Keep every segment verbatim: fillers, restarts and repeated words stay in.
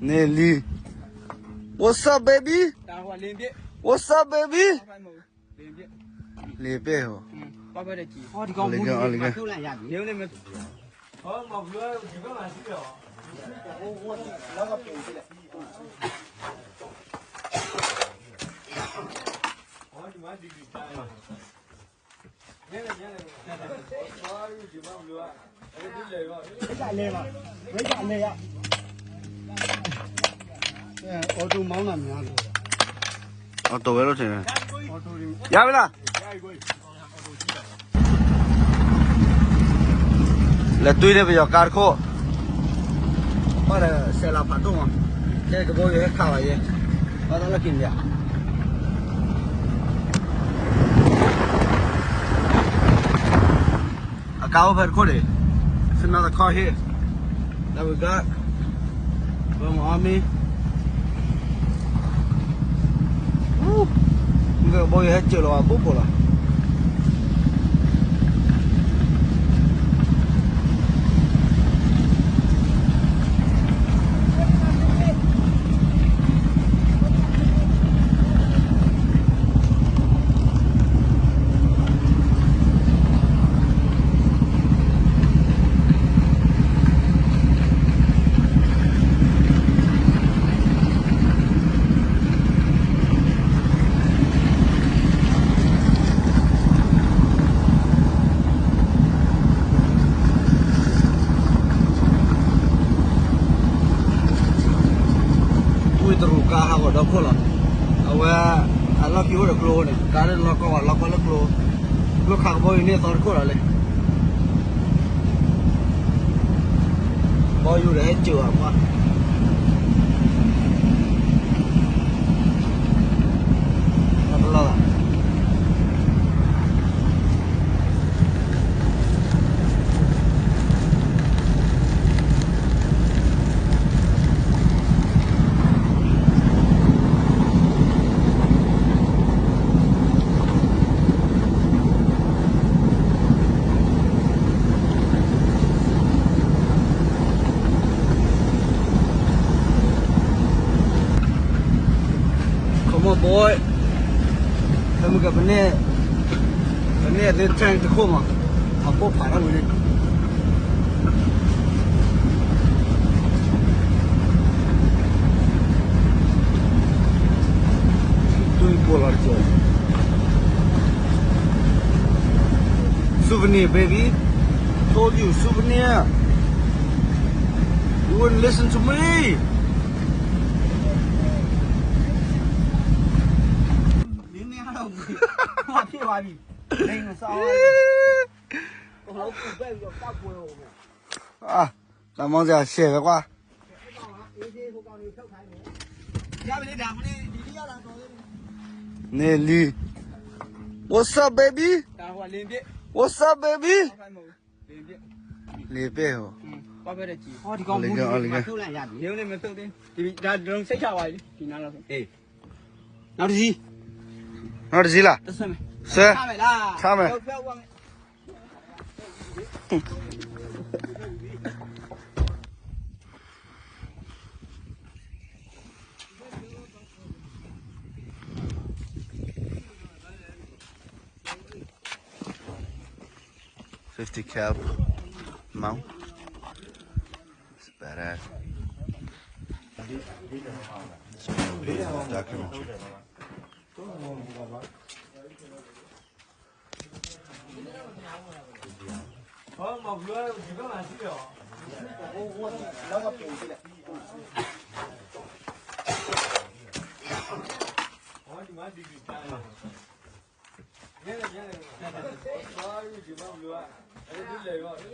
နေလီ။ What's up, baby? ဒါဟိုကလင်းပြစ် What's up, baby? ဘာမှမဟုတ်ဘူး။ လင်းပြစ် လေပဲ့ဟော။ อืม ပတ်ပတ်တဲ့ကြီး။ ဟော ဒီကောင်မူးနေတယ်။ လေကံ လေကံ မထုတ်လိုက်ရပြီ။ လေနဲ့မ ဟော မဘလွဲဒီဘက်မှာရှိတယ်ဟော။ ဟိုဟိုလောက်ကပူကြည့်လိုက်။ ဟော ဒီမှာဒီဒီတိုင်း။ ဝိတ်ကလဲပါ။ ဝိတ်ကလဲရ။ အဲ အော်တိုမောင်းတာများလို့။ အော်တိုဝဲလို့ထင်တယ်။ အော်တိုတွေ ရပြီလား။ လက်သွေးနဲ့ပျော်ကားတစ်ခု။ ဟုတ်တယ် ဆယ်လဖတ်တော့မှာ။ ကဲ ကဘိုးရဟဲခါပါရဲ့။ ဘာသာလက်ကင်ဗျာ။ အကားဝတ်ဖက်တစ်ခုလေ။ It's another car here that we got from army. Woo. ကဘိုးရဟဲကျလို့အဘိုးပေါ်လာ။ ဝိတရူကားဟးဂေါ်ဒီးခိၣ်လီၤ. အဝဲ အလီၢ်ခံအိၣ်ဒီးကျိန့ၣ် ကားလၢလီၢ်ကီၢ်ဝဲ လီၢ်ကီၢ်လၢကျိ ကျိခးကဘီယူၤန့ၣ် သီတခိၣ်လီၤလဲၣ်. ဘီယူၤဒီးဟဲစၢၤအမး တလီၤလီၤ. Come on, boy. ဖဲမကပနဲ့ ပနဲ့သ့ tank တစ်ခုမှာ အပုတ်ဖာတော့ဝင်နေ တွင်းပေါ်လာကြော် Souvenir, baby. Told you, souvenir. You wouldn't listen to me. နင်းနေရတော့ဘူး။ ဟိုကဖြစ်သွားပြီ။ လိမ်မစားပါဘူး။ ဟိုကူပဲပြီးတော့တောက်ပွဲဦးမယ်။ အာ တမောင်းစရာရှယ်ပဲကွာ။ အေးသေးဟိုကောင်တွေထုတ်ခိုင်းမယ်။ ရပြီလေ ဒါမနေ့ဒီနေ့ရလာတော့လေ။ နေလီ။ What's up, baby? ဒါဟိုကလင်းပြစ်။ What's up, baby? ဘာမှမဟုတ်ဘူး။ လင်းပြစ်။ လေပဲ့ဟော။ อืม ပတ်ပတ်တဲ့ကြီး။ ဟော ဒီကောင်မူးနေတယ်။ လေကံ လေကံ မထုတ်လိုက်ရပြီ။ လေနဲ့မထုတ်သေး။ ဒီ ဒါ drone စိတ်ချပါပြီ။ ဒီနားလောက်ဆို။ အေး။ နောက်တစ်စီး။ နောက်တစ်စီးလား။ တစ်ဆွဲမယ်။ ဆွဲ။ ထားမယ်လား။ ထားမယ်။ လောက်ဆွဲဦးပါမယ်။ Fifty cal mount. It's badass. It's a documentary. ဟော မဘလွဲဒီဘက်မှာရှိတယ်ဟော။ ဟိုဟိုလောက်ကပူကြည့်လိုက်။ ဟော ဒီမှာဒီဒီတိုင်း။ ရဲရဲရဲရဲ။ ဟော ဒီမှာဘလွဲ။ အဲ့ဒီလဲရော။ ဒီ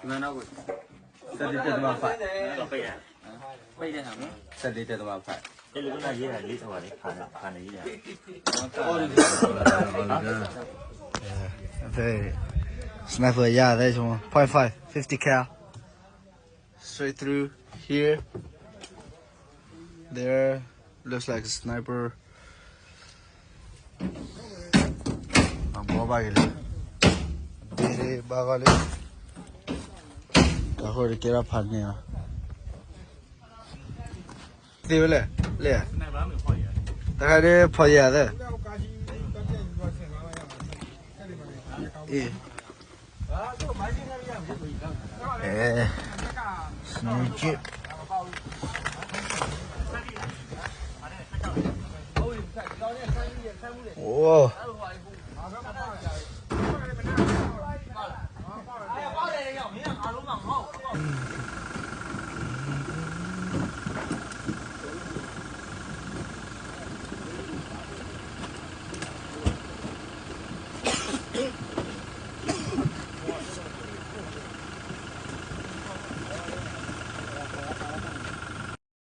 မှာနောက်ကို စက်တွေတက်သမားဖတ်။ ပိတ်ရ။ ပိတ်တဲ့ဟာနော်။ စက်တွေတက်သမားဖတ်။ အဲ့လိုကရေးတာရေးထားပါလေ။ ခါနဲ့ ခါနဲ့ရေးတာ။ အဲ့ Sniper, yeah, there's one. Point five, fifty cal. Straight through here. There looks like a sniper. Ang bawa ba gila. Dere ba gale. Kako de kera phan ne ya. Di wale le. Taka de pha ya de. Eh. Eh. Sneaky. Whoa.